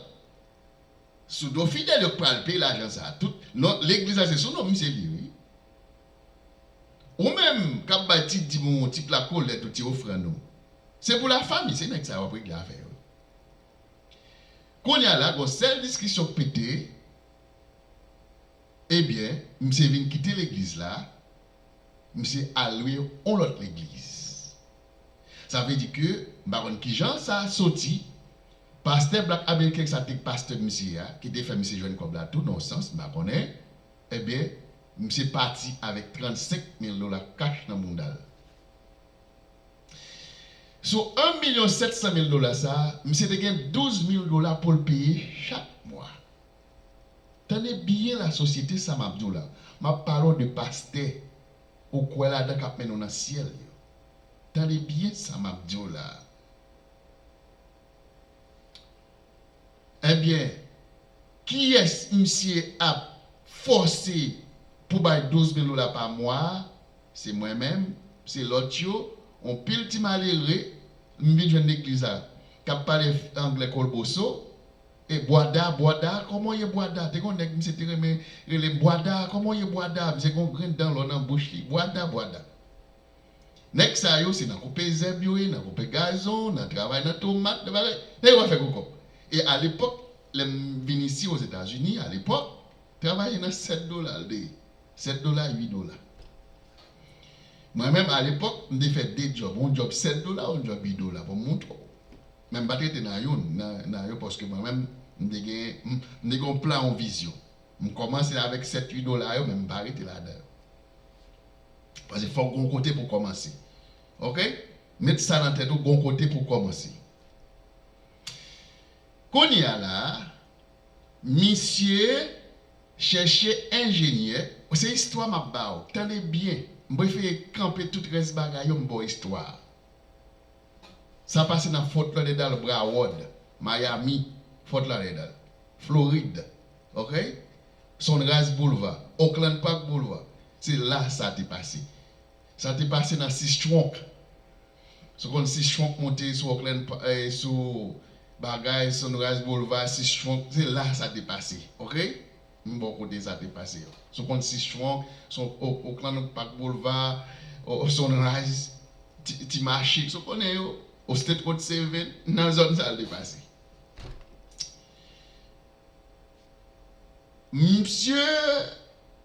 sou do fidèl yo k pral peye lajan sa a, tout, non, legliz la se sou non misye li ye, wi. Ou menm k ap bay ti dim ou, ti plak kolèt ou, ti ofrann ou, se pou lafanmi, se nèg sa yo w ap regle afè yo. Kounye a la, gon sèl diskisyon k pete, ebyen, misye vin kite legliz la, misye al lwe yon lòt legliz. Sa vle di ke, m pa konn kijan sa soti, pastè black ameriken sa te pastè misye a, ki te fè misye jwenn kòb la tou, nan yon sans, m pa konnen, ebyen, misye pati avèk trannsenk mil dola kach nan bounda l. Sou en milyon sèt san mil dola sa a, misye te gen douz mil dola pou l peye chak mwa. Tande byen lasosyete sa m ap di w la. M ap pale w de pastè ou kwè ladan k ap mennen w nan syèl yo. Tande byen sa m ap di w la. Ebyen, kiyès misye ap fòse pou bay douz mil dola pa mwa a? Se mwen menm, se lòt yo, yon pil ti malere, m vin jwenn legliz la, k ap pale anglè kolboso, e bwada, bwada, kòman w ye bwada? Te gen yon nèg misye te renmen rele m bwada, kòman w ye bwada? Misye gen yon grenn dan lò nan bouch li, bwada, bwada. Nèg sa yo, se nan koupe zèb yo ye, nan koupe gazon, nan travay nan tomat, nan bagay. Nèg yo pa fè gwo kòb. E alepòk, lè m vin isi Ozetazini, alepòk, travay nan sèt dola l te ye. Sèt dola, uit dola. Mwen menm, alepòk, m te fè de djòb. Yon djòb sèt dola, yon djòb uit dola. Pou m montre w. Men m pa t rete nan youn, nan, nan yo, paske mwen menm, m te gen, m, m te gen yon plan, yon vizyon. M kòmanse avèk sèt, uit dola yo, men m pa rete ladan yo. Paske fòk gon kote pou kòmanse. Oke? Met sa nan tèt ou, gon kote pou kòmanse. Kounye a la, misye chèche enjenyè. Se istwa m ap ba w. Tande byen. M prefere kanpe tout rès bagay yo, m ba w istwa a. Sa pase nan Fort Lauderdale, Broward, Miami, Fort Lauderdale, Florid, oke? Sunrise Boulevard, Oakland Park Boulevard. Se la sa te pase. Sa te pase nan Sis Trunk. Si w konn Sis Trunk monte sou Oakland, Pa- eh, sou bagay, Sunrise Boulevard, Sis Trunk, se la sa te pase, oke? M ba w kote sa te pase yo. Si w konn Sis Trunk, si w O- Oakland Park Boulevard, o- Sunrise, Ti, Ti Mache, si w konnen yo, o State Road seven, nan zòn sa l te pase. Misye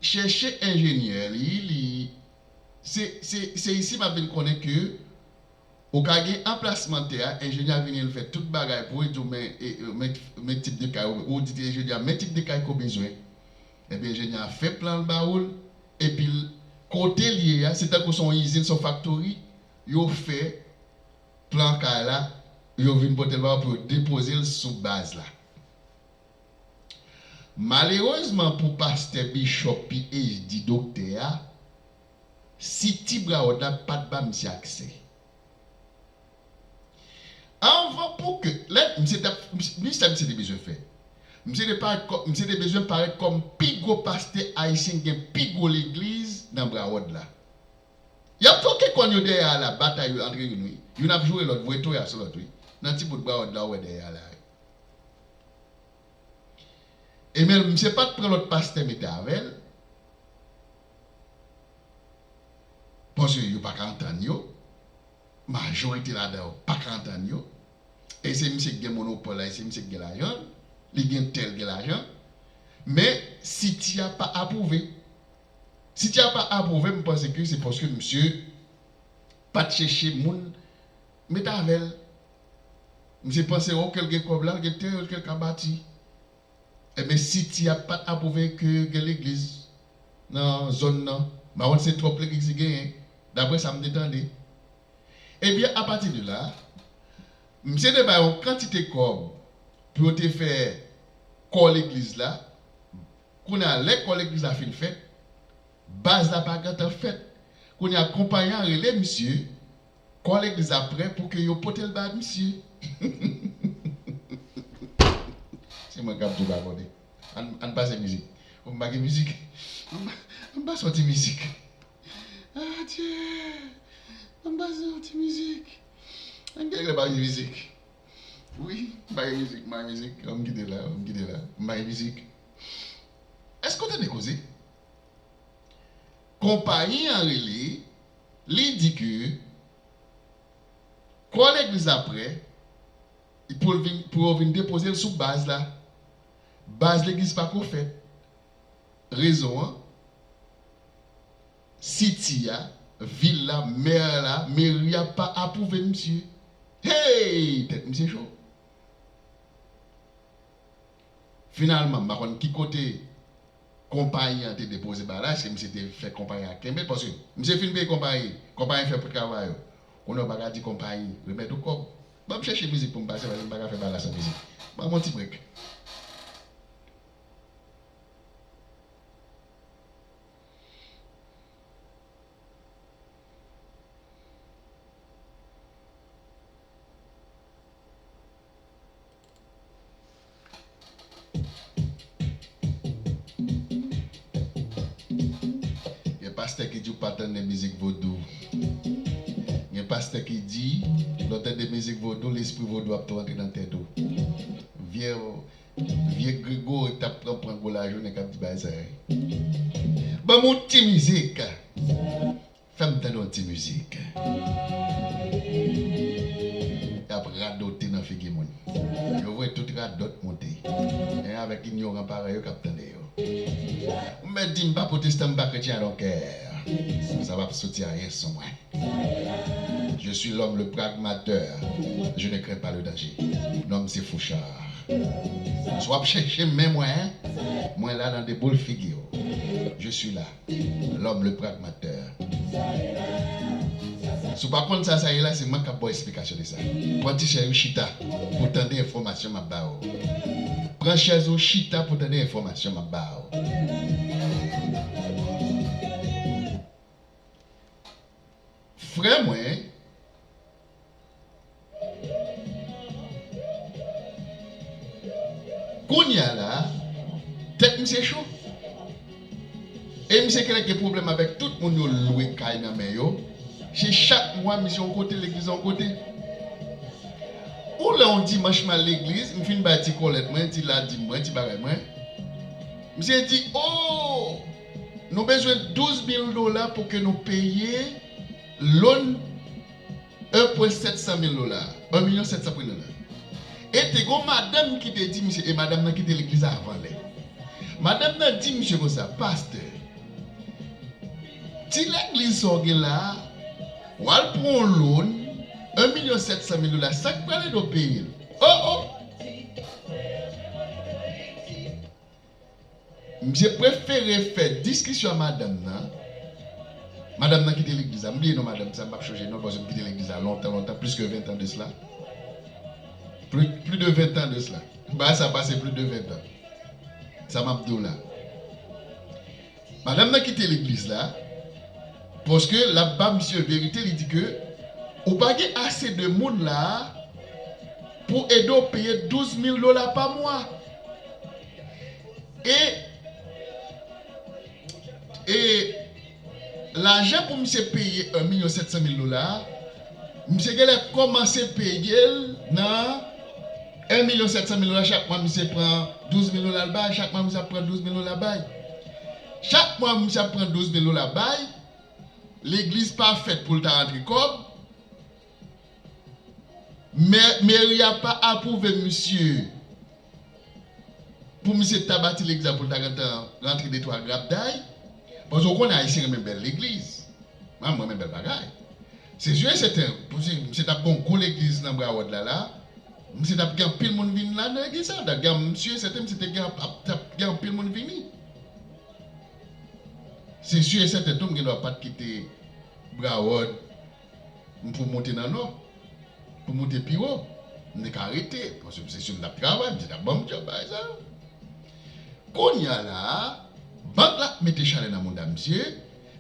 chèche enjenyè li, li, se, se, se isi m ap vin konnen ke ou ka gen anplasman tè a, enjenyè a vini l fè tout bagay pou ou, li di w men, e, e, men, men tip de kay, ou, ou di enjenyè a men tip de kay ke w bezwen. Epi enjenyè a fè plan l ba ou l, epi l, kote l ye a, se tankou se yon izin, se yon faktori, yo fè plan kay la, yo vin pote l ba ou pou yo depoze l sou baz la. Malerezman pou pastè, bishop, P H D, doktè a, City Broward la pa t ba misye aksè. Anvan pou ke, lè misye t ap, misye, misye te bezwen fè. Misye te parèt kò- misye te bezwen parèt kòm pi gwo pastè ayisyen ki gen pi gwo legliz nan Broward la. Y ap twoke kòn yo dèyè a la, batay yo antre youn, wi. Youn ap joure lòt, voye toya sou lòt, wi. Nan ti bout Broward la, ou wè dèyè a la, wi. E men, misye pa t pran lòt pastè mete avè l. Paske yo pa ka antann yo. Majorite ladan yo pa ka antann yo. E se misye ki gen monopòl la, e se misye ki gen lajan, li gen tè, li gen lajan. Men, City a pa apwouve. City a pa apwouve, m panse ke se paske misye pa t chèche moun met avè l. Misye panse, oke, l gen kòb la, l gen tè, oke, l ka bati. Ebyen, City a pa t apwouve ke gen legliz nan zòn nan. M pa konn se twòp legliz li genyen, daprè sa m te tande. Ebyen, apati de la, misye te bay yon kantite kòb pou yo te fè kò legliz la. Kounye a, lè kò legliz la fin fèt, baz la pa gentan fèt. Kounye a, konpayi an rele misye, kò legliz la prè pou ke yo pote l ba misye. Se mwen k ap di w pa konnen. Ann, ann pase mizik. Bon, m pa gen mizik. Ann, ann pase yon ti mizik. Adye! Ann pase yon ti mizik. Ann gen lè pa gen mizik. Wi, m pa gen mizik, m pa gen mizik. Ann kite la, ann kite la. M pa gen mizik. Èske w tande koze? Konpayi an rele, li di ke kò legliz la prè pou l vin, pou yo vin depoze l sou baz la. Baz legliz pa ko fèt. Rezon an, City a, vil la, mè la, meri a pa apwouve misye. Hey! Tèt misye cho. Finalman, m pa konn ki kote konpayi an te depoze bagay la, èske misye te fè konpayi an kenbe l? Paske misye fin peye konpayi, konpayi an fè pou travay yo. Kounye a w pa ka di konpayi remèt ou kòb. Ban m chèche mizik pou m pase, paske m pa ka fè bagay la san mizik. Ban m yon ti brèk. Gen pastè ki di w pa tande mizik vodou. Gen pastè ki di, lè w tande mizik vodou, lespri vodou ap tou antre nan tèt ou. Vye, vye Gregory k t ap pran, pran gwo lajounen k ap di bagay sa yo. Ban m yon ti mizik. Fè m tande yon ti mizik. y ap radote nan figi moun. Yo voye tout radòt monte. Men avèk inyoran parèy yo k ap tande yo. Ou mèt di m pa pwotestan, m pa kretyen, I don't care. Sa p ap soti anyen sou mwen. Je suis l'homme le pragmateur. Je ne crains pas le danger. Non, m se Fouchard. Si w ap chèche men mwen, mwen la nan de boul figi w. Je suis là. L'homme le pragmateur. Si w pa konn sa sa ye la, se mwen k ap ba w esplikasyon de sa. Pran ti chèz ou chita pou tande enfòmasyon m ap ba w. Pran chèz ou chita pou tande enfòmasyon m ap ba w. Frè mwen, kounye a la, tèt misye cho. E misye genlè gen pwoblèm avèk tout moun yo lwe kay nan men yo. Se chak mwa misye yon kote, legliz yon kote. Ou lè yon dimanch m al legliz, m fin bay ti kòlèt mwen, ti ladim mwen, ti bagay mwen. Misye di, "O, nou bezwen douz mil dola pou ke nou peye loan un pwen sèt san mil dola, un milyon sèt san mil dola." E te gon madanm ki te di misye, e madanm nan kite legliz avan lè. Madanm nan di misye konsa, "Pastè, ti legliz sa w gen la a, w al pran yon loan, un milyon sèt san mil dola, sa k pral ede w peye l?" O, o! Misye prefere fè diskisyon a madanm nan. Madanm nan kite legliz la. M bliye non madanm sa, m p ap chonje non, paske m kite legliz la lontan, lontan, plus que vingt ans de cela. Plus, plus de vingt ans de cela. Bagay sa pase plus de vingt ans. Sa m ap di w la. Madanm nan kite legliz la, paske l ap ba misye verite, li di ke ou pa gen ase de moun la a pou ede w peye douz mil dola pa mwa. E, e lajan pou misye peye un milyon sèt san mil dola a, misye genlè kòmanse peye l nan un milyon sèt san mil dola, chak mwa misye pran douz mil dola l bay, chak mwa misye ap pran douz mil dola bay. Chak mwa misye ap pran douz mil dola bay, legliz pa fèt pou l ta rantre kòb, mè-, meri a pa apwouve misye pou misye ta bati legliz la pou l ta gentan rantre de twa grapday. Paske w konnen Ayisyen renmen bèl legliz. Mwen, mwen renmen bèl bagay. Se si e sèten, pou si misye t ap gen yon gwo legliz nan Broward la, la, misye t ap gen anpil moun vin la nan legliz sa. T ap gen, m si e sèten, misye te gen, ap, t ap gen anpil moun vini. Se si e sèten tou, m gen dwa pa t kite Broward, m pou monte nan Nò, pou monte pi wo. M te ka rete, paske se si m t ap travay, misye t ap ban m djòb, bagay sa yo. Kounye a la a, bank la ap mete chalè nan mouda misye,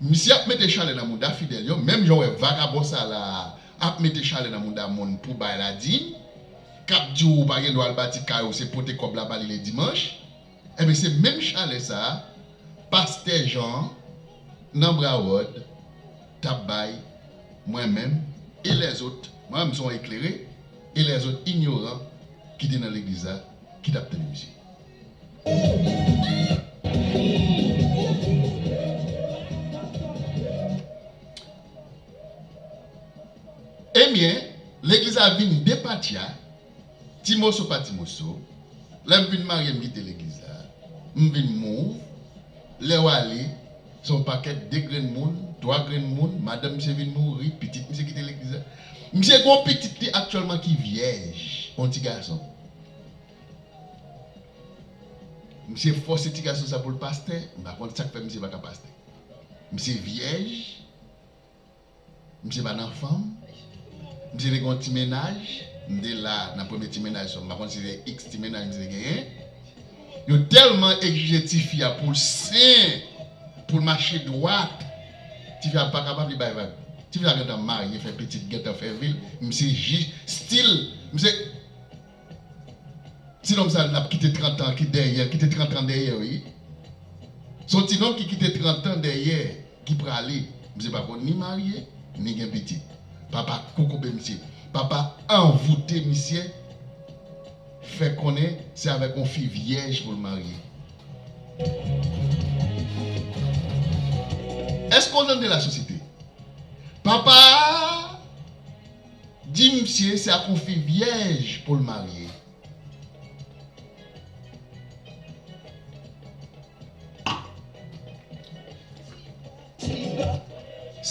misye ap mete chalè nan mouda fidèl yo, menm jan w wè vagabon sa la a ap mete chalè nan mouda moun pou bay ladim, k ap di w ou pa gen dwa al bati kay ou, se pote kòb la ba li ledimanch. Ebyen, se menm chalè sa a, pastè Jean nan Broward t ap bay mwen menm e lèzòt, mwen menm se yon eklere, e lèzòt inyoran ki te nan legliz la, ki t ap tande misye. Ebyen, legliz la vin depatya, ti moso pa ti moso. Lè m vin marye, m kite legliz la. M vin move. Lè w ale, se yon pakèt de grenn moun, twa grenn moun, madanm misye vin mouri, pitit misye kite legliz la. Misye gen yon pitit li aktyèlman ki vyèj, yon ti gason. Misye fòse ti gason sa pou l pastè, m pa konn sa k fè misye pa ka pastè. Misye vyèj, misye pa nan fanm, misye te gen yon ti mennaj, m te la nan premye ti mennaj sa, m pa konn si se iks ti mennaj misye te genyen. Yo tèlman egzije tifi a pou l sen, pou l mache dwat, tifi a pa kapab, li bay vag. Tifi a gentan marye, fè pitit, gentan fè vi l, misye jis, still, misye, ti nonm sa l ap kite trant an ki dèyè, kite trant an dèyè, wi. Se yon ti nonm ki kite trant an dèyè, ki prale. Misye pa konn ni marye, ni gen pitit. Papa kokobe misye. Papa anvoute misye, fè konnen se avèk yon fi vyèj pou l marye. Èske w tande la, sosyete? Papa a Di misye se ak yon fi vyèj pou l marye.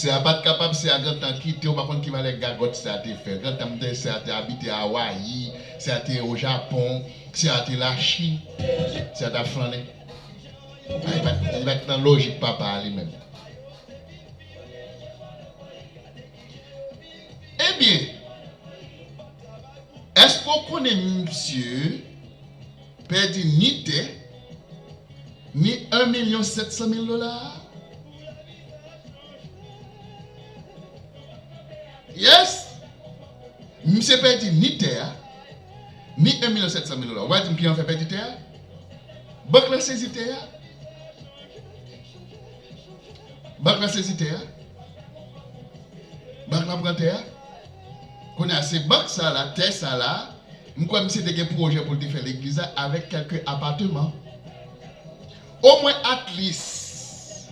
Sè a pa t kapab, sè a gentan kite, ou pa konn ki valè gagòt sè a te fè. Gentan m te, sè a te abite Awayi, sè a te o Japon, sè a te Lachin, sè a t ap flannen. Li pa t, li pa t nan lojik papa a li menm. Ebyen, èske w konnen misye pèdi ni tè, ni en milyon sèt san mil dola? Yes! Misye pèdi ni tè a, ni en milyon sèt san mil dola. Ou va di m ki jan fè pèdi tè a? Bank lan sezi tè a. Bank lan sezi tè a. Bank lan pran tè a. Kounye a, se bank sa la, tè sa la, m kwè misye te gen pwojè pou l te fè legliz la avèk kèlke apatman. Omwen at least,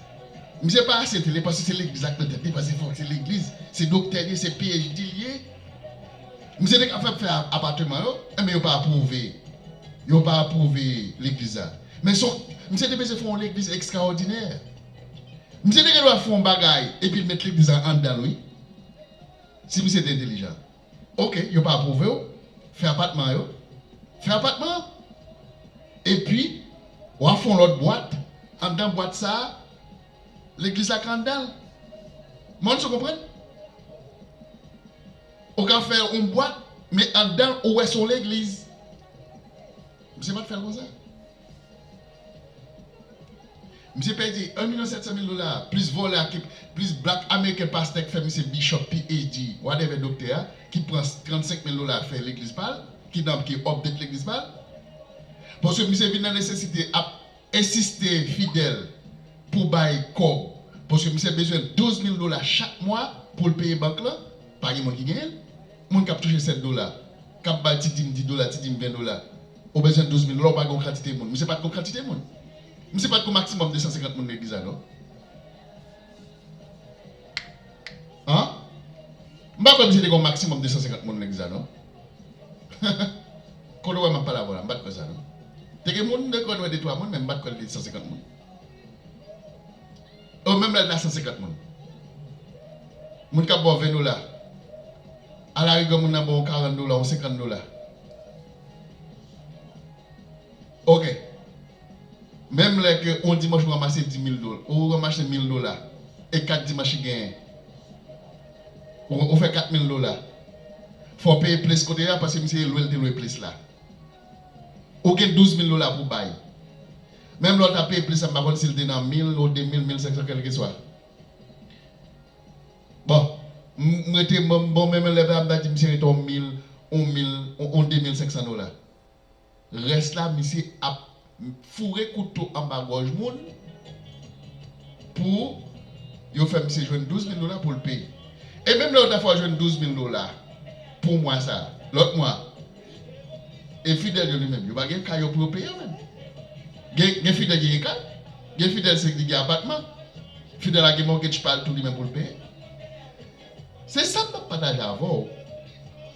misye pa ase tele, paske se legliz ak nan tèt li, paske fòk se legliz, se doktè li ye, se P H D li ye. Misye te ka fè, fè apatman yo, enben yo pa apwouve. Yo pa apwouve legliz la. Men se, misye te bezwen fè yon legliz ekstraòdinè. Misye te gen dwa fè yon bagay epi l met legliz la anndan l, wi. Si misye te entelijan. Oke, yo pa apwouve w. Fè apatman yo. Fè apatman. Epi, w a fè yon lòt bwat. Anndan bwat sa a, legliz la ka anndan l. Moun sa w konprann? Ou ka fè yon bwat, men anndan l, ou wè se yon legliz. Misye pa t fè l konsa. Misye pèdi en milyon sèt san mil dola, plis vòlè a ki, plis black American pastè ki fè misye bishop, P H D, whatever doktè a, ki pran trannsenk mil dola fè legliz pa l, ki nan, ki update legliz pa l. Paske misye vin nan nesesite ap ensiste fidèl pou bay kòb. Paske misye bezwen douz mil dola chak mwa pou l peye bank lan. Pa gen moun ki genyen l. Moun k ap touche sèt dola, k ap bay ti dim dis dola, ti dim ven dola. Ou bezwen douz mil dola, ou pa gen yon kantite moun. Misye pa t gen yon kantite moun. Misye pa t gen yon maksimòm de san senkant moun legliz la, non. An? M pa kwè misye te gen yon maksimòm de san senkant moun legliz la, non. Kote w wè m ap pale avè w la, m pa t kwè sa, non. Te gen moun, m te kwè de twa moun, men m pa t kwè l te san senkant moun. Ou menm lè l ta san senkant moun. Moun k ap ba w ven dola. Alarigè, moun nan ba w karant dola, yon senkant dola. Oke. Menm lè ke yon dimanch ou ranmase dis mil dola, ou ranmase mil dola, e kat dimanch li genyen, ou, ou fè kat mil dola. Fò w peye ples kote a, paske misye lwe l te lwe ples la. Ou gen douz mil dola pou w bay. Menm lè w ta peye plis, m pa konn si l te nan mil ou de mil, mil senk san, kèlkeswa. Bon, m, m rete, m, bon, menm lè m ta di misye rete yon mil, yon mil, yon, yon de mil senk san dola. Rès la, misye ap foure kouto anba gòj moun pou yo fè misye jwenn douz mil dola pou l peye. E menm lè yo ta fè w jwenn douz mil dola pou mwa sa a, lòt mwa, e fidèl yo li menm, yo pa gen kay yo pou yo peye yo menm. Gen, gen fidèl ki gen kay, gen fidèl se li gen apatman, fidèl la gen mortgage pa l tou li menm pou l peye. Se sa m ap pataje avè w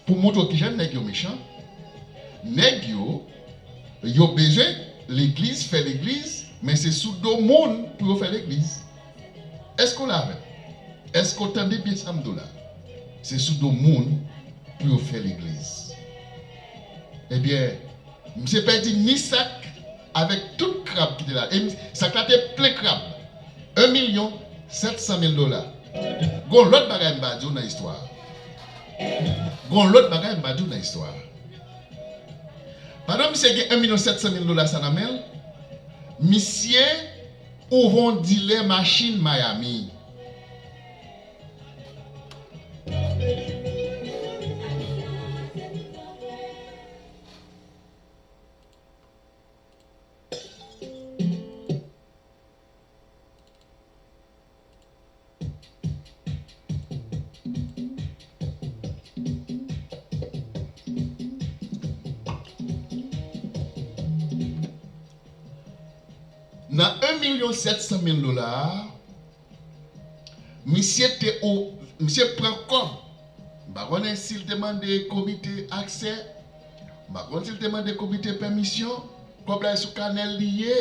pou montre w kijan nèg yo mechan. Nèg yo, yo bezwen legliz, fè legliz, men se sou do moun pou yo fè legliz. Èske w la avè m? Èske w tande byen sa m di w la? Se sou do moun pou yo fè legliz. Ebyen, misye pèdi ni sak avèk tout krab ki te la. E sak la te plen krab. En milyon sèt san mil dola. Gon lòt bagay m pa di w nan istwa a. Gon lòt bagay m pa di w nan istwa a. Pandan misye gen en milyon sèt san mil dola sa nan men l, misye ouvè yon dilè machin Miami. Nan en milyon sèt san mil dola a, misye te o-, misye pran kòb, M pa konnen si l te mande komite aksè, m pa konn si l te mande komite pèmisyon, kòb la sou kanèl li ye,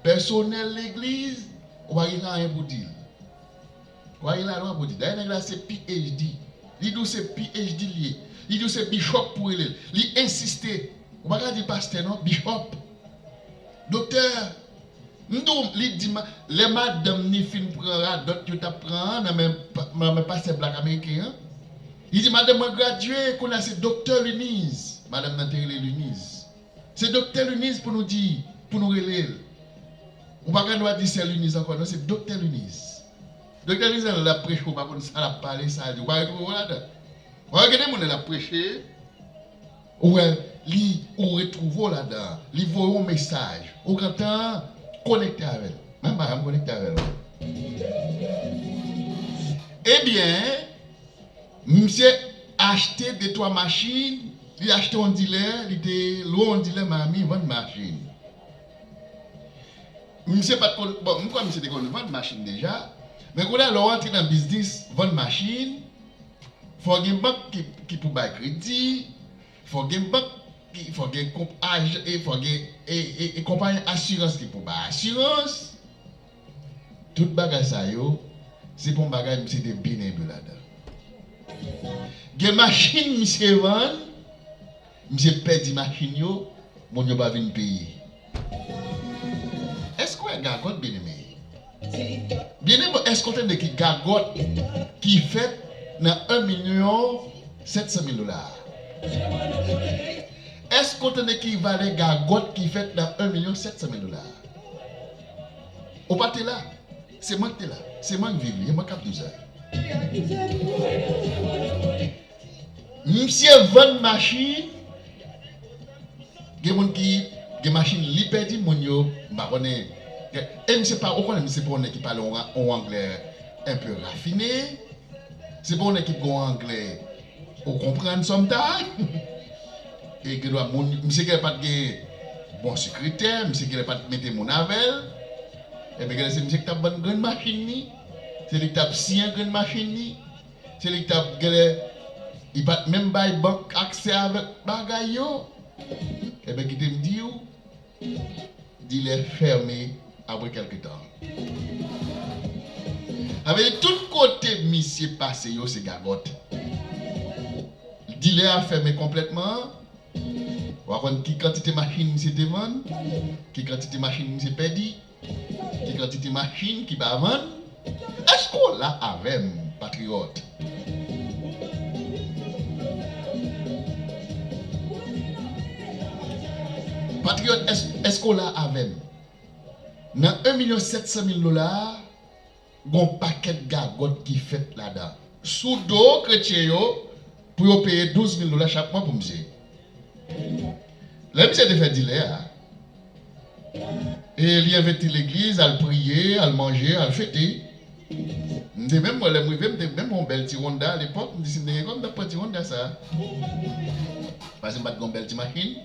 pèsonèl legliz, ou pa gen anyen pou di l. Ou pa gen ladwa pou di. Dayè nèg la se P H D. Li di w se P H D l ye. Li di w se bishop pou rele l. Li ensiste. Ou pa ka di pastè non, bishop. Doktè. M di w, li di, lè madanm ni fin pran radòt yo t ap pran an nan men, nan men pastè blak ameriken an, li di, madanm mwen gradye, kounye a se doktè Luniz. Madanm nan te rele Luniz. Se doktè Luniz pou nou di, pou nou rele l. Ou pa gen dwa di sè Luniz ankò non, se doktè Luniz. Doktè Luniz la, lè l ap preche, ou pa konn sa l ap pale, sa l di. Ou pa retwouve w ladan. Ou pa wè gen de moun lè l ap preche, ou wè li, ou retwouve w ladan. Li voye w yon mesaj. Ou gentan konekte avè l. Menm bagay, m konekte avè l. Ebyen, misye achte de twa machin, li achte yon dilè, li te lwe yon dilè Miami, vann machin. Misye pa t konn, bon, m kwè misye te konn vann machin deja, men kounye a lè w antre nan biznis vann machin, fò gen bank ki, ki pou bay kredi, fò gen bank ki, fò gen konp-, aj-, e fò gen, e, e, e konpayi asirans ki pou bay asirans. Tout bagay sa yo, se pa yon bagay misye te byen enbe ladan. Gen machin misye vann, misye pèdi machin yo, moun yo pa vin peye. Èske w wè gagòt, byeneme? Byeneme, èske w tande ki gagòt ki fèt nan en milyon sèt san mil dola a? Èske w tande ki valè gagòt ki fèt nan en milyon sèt san mil dola a? Ou pa t la. Se mwen ki te la. Se mwen ki viv li. E mwen k ap di w sa. Misye vann machin. Gen moun ki gen machin li pèdi, moun yo, m pa konnen. E misye pa, ou konnen misye pa yon nèg ki pale yon, yon anglè enpe rafine. Se pa yon nèg ki gen yon anglè ou konprann sometimes. E gen dwa moun, misye gen pa t gen bon sekretè, misye gen pa t mete moun avè l. Ebyen, gen lè se misye ki t ap vann grenn machin li. Se li ki t ap siyen grenn machin li. Se li ki t ap gen lè, li pa t menm bay bank aksè avèk bagay yo. Ebyen, kite m di w, dilè fèmen apre kèlke tan. Sa vle di tout kote misye pase yo se gagòt. Dilè a fèmen konplètman. W a konn ki kantite machin misye te vann, ki kantite machin misye pèdi, ki kantite machin ki pa vann. Èske w la avè m, patriyòt? Patriyòt, èske, èske w la avè m? Nan en milyon sèt san mil dola a, gon pakèt gagòt ki fèt ladan. Sou do kretyen yo, pou yo peye douz mil dola chak mwa pou misye. Lè misye te fè dilè a, e li envesti legliz, al priye, al manje, al fete. M te menm, mwen, lè m rive, m te menm yon bèl ti Honda alepòk. M di, si m te gen kòb, m t ap pran ti Honda sa a. Paske m pa t gen yon bèl ti machin.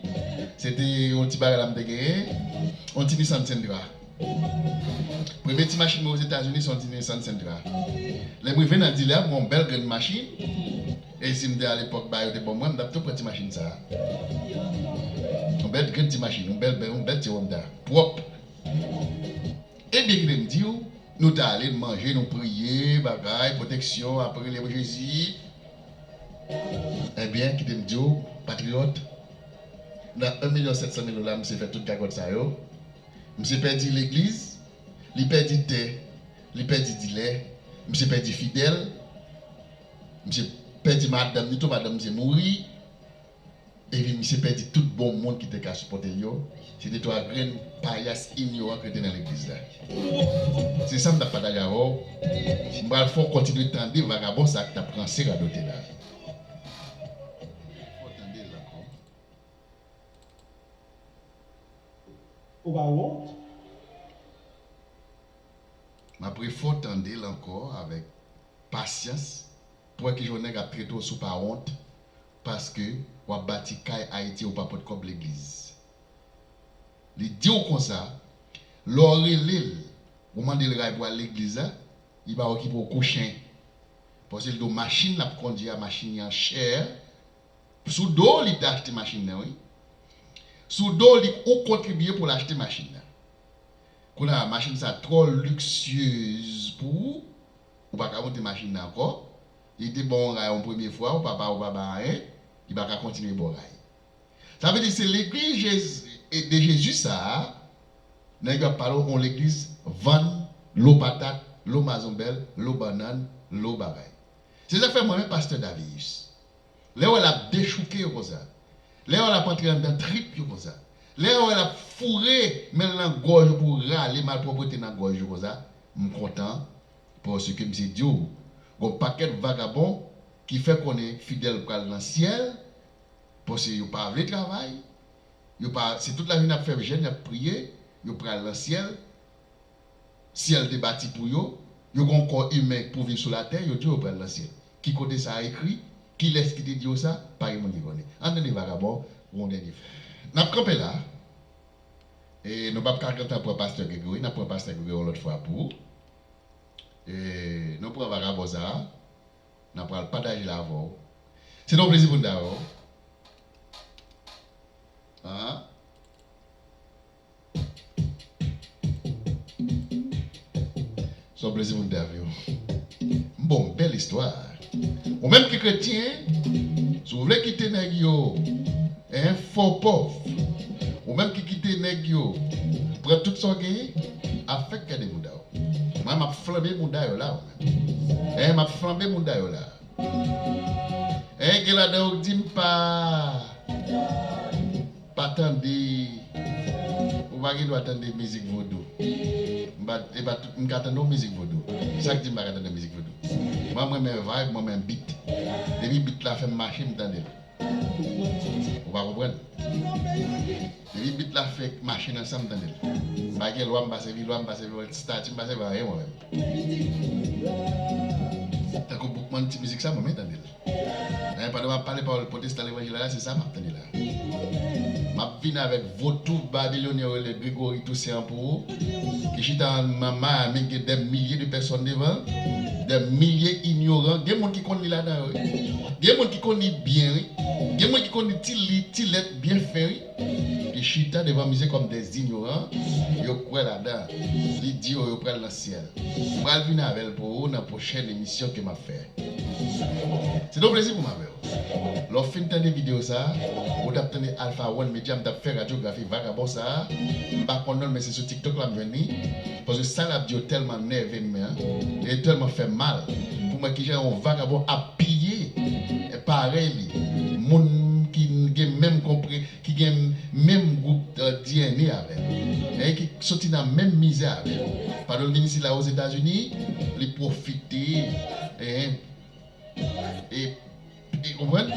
Se te yon ti bagay la m te genyen. Yon ti Nissan Sentra. Premye ti machin mwen Ozetazini, se yon ti Nissan Sentra. Lè m rive nan dilè a, m wè yon bèl grenn machin. E si m te alepòk, ba yo te ban mwen, m t ap tou pran ti machin sa a. Yon bèl grenn ti machin, yon bèl, bèl, yon bèl ti Honda. Pwòp. Ebyen, kite m di w, nou t ale, n manje, nou priye, bagay, pwoteksyon, apre rele pou Jezi. Ebyen, kite m di w, patriyòt, nan en milyon sèt san mil dola, misye fè tout gagòt sa yo. Misye pèdi legliz, li pèdi tè, li pèdi dilè, misye pèdi fidèl, misye pèdi madanm li tou, madanm misye mouri. Epi misye pèdi tout bon moun ki te ka sipòte l yo. Se te twa grenn payas inyoran ki rete nan legliz la. Se sa m t ap pataje avè w. M pral fè w kontinye tande vagabon sa k t ap ranse radote la. Fè w tande l ankò. Ou pa wont? M ap refè w tande l ankò avèk pasyans pou wè kijan yon nèg ap trete w si w pa wont, paske w ap bati kay Ayiti, ou pa pot kòb legliz. Li di w konsa, lè w rele l, ou mande l ray pou al legliz la, li pa okipe w kou chen. Paske l di w machin l ap kondui a, machin li an chè. Sou do w li te achte machin nan, wi. Sou do w li ou kontribye pou l achte machin nan. Kounye a, machin sa twò liksyez pou ou. Ou pa ka monte machin nan ankò. Li te ba w yon ray yon premye fwa, ou pa ba, ou pa ba anyen, li pa ka kontinye ba w ray. Sa vle di se legliz Jezi, de Jezi sa a, nèg yo ap pale w yon legliz vann lo patat, lo mazonbèl, lo bannann, lo bagay. Se sa k fè mwen renmen pastè Davius. Lè w wè l ap dechouke yo konsa, lè w wè l ap antre anndan trip yo konsa, lè w wè l ap foure men l nan gòj yo pou rale malpwòpte nan gòj yo konsa, m kontan, paske m se di w, gon pakèt vagabon ki fè konnen fidèl pral nan syèl, paske yo pa vle travay, yo pa, se tout lajounen y ap fè jèn, y ap priye, yo pral nan syèl, syèl te bati pou yo, yo gon kò imen pou viv sou latè, yo di yo pral nan syèl. Ki kote sa a ekri? Kilès ki te di yo sa? Pa gen moun ki konnen. Ann tande vagabon yon dènye fwa. N ap kanpe la. E nou p ap ka gentan pran pastè Gregory, n ap pran pastè Gregory yon lòt fwa pou ou. E nou pran vagabon sa a, n ap pral pataje l avè w. Se te yon plezi pou n ta wè w. An? Se yon plezi pou n ta wè w. M bon, bèl istwa. Ou menm ki kretyen, si w vle kite nèg yo, en, fè w pòv. Ou menm ki kite nèg yo pran tout sa w genyen, afèk gade mouda w. Mwen, m ap flanbe mouda yo la, ou menm. En, m ap flanbe mouda yo la. En, gen ladan yo k di m pa, pa tande, ou pa gen dwa tande mizik vodou. M pa, e pa tout, m ka tande yon mizik vodou. Sa k di m pa ka tande mizik vodou? Mwen, mwen renmen vibe, mwen renmen beat. Depi beat la fè m mache, m tande l. Ou pa konprann? Depi beat la fè mache nan san m tande l. M pa gen lwa, m pa sèvi lwa, m pa sèvi estati, m pa sèvi anyen mwen menm. Tankou Boukman ti mizik sa, mwen menm tande l. Men pandan m ap pale pawòl pwotestan levanjil la, se sa m ap tande la. M ap vin avèk votouv babilonyen yo rele Gregory Toussaint an pou ou, ki chita nan Miami, gen dè milye de pèsòn devan, dè milye inyoran. Gen moun ki konn li ladan yo, wi. Gen moun ki konn li byen, wi. Gen moun ki konn li ti li, ti lèt byen fen, wi. Ki chita devan mize kòm dè inyoran, yo kwè ladan. Li di yo, yo pral nan syèl. M pral vin avè l pou ou nan pwochèn emisyon ke m ap fè. Se te yon plezi pou m avè w. Lè w fin tande videyo sa a, ou t ap tande Alpha One Media, m t ap fè radyografi vagabon sa a. M pa konn non l, men se sou TikTok la m jwenn li. Paske sa l ap di yo tèlman nève m, en, e tèlman fè m mal. Pou m wè kijan yon vagabon ap piye, e, parèy li. Moun ki gen menm konpre-, ki gen menm gwoup, eh, D N A avè l. En, ki soti nan menm mizè avè l. Pandan l vin isi la Ozetazini, li pwofite, en, e, e, konprann?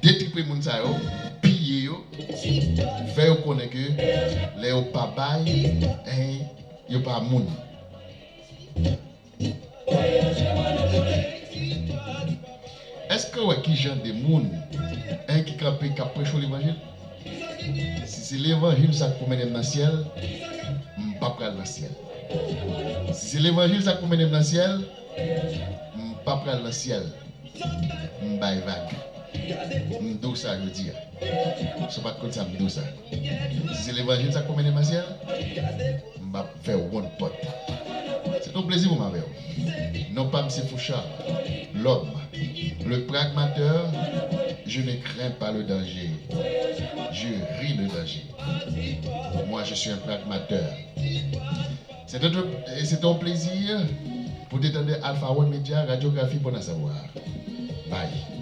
Detripe moun sa yo, piye yo, fè yo konnen ke lè yo pa bay, en, yo pa moun. Èske w wè ki jan de moun, en, ki kanpe, k ap preche w levanjil? Si se levanjil sa k pou mennen m nan syèl, m p ap pral nan syèl. Si se levanjil sa k pou mennen m nan syèl, m p ap pral nan syèl. M bay vag. M di w sa jodi a. Si w pa t konn sa, m di w sa. Si se levanjil sa k pou mennen m nan syèl, m ap fè w wonn pòt. Se te yon plezi pou m avè w. Non pa m se Fouchard, l'homme, le pragmateur, je ne crains pas le danger, je ris le danger. Moi, je suis un pragmateur. Se te, se te yon plezi pou te tande Alpha One Media, radyografi pou nan savwa. Bye.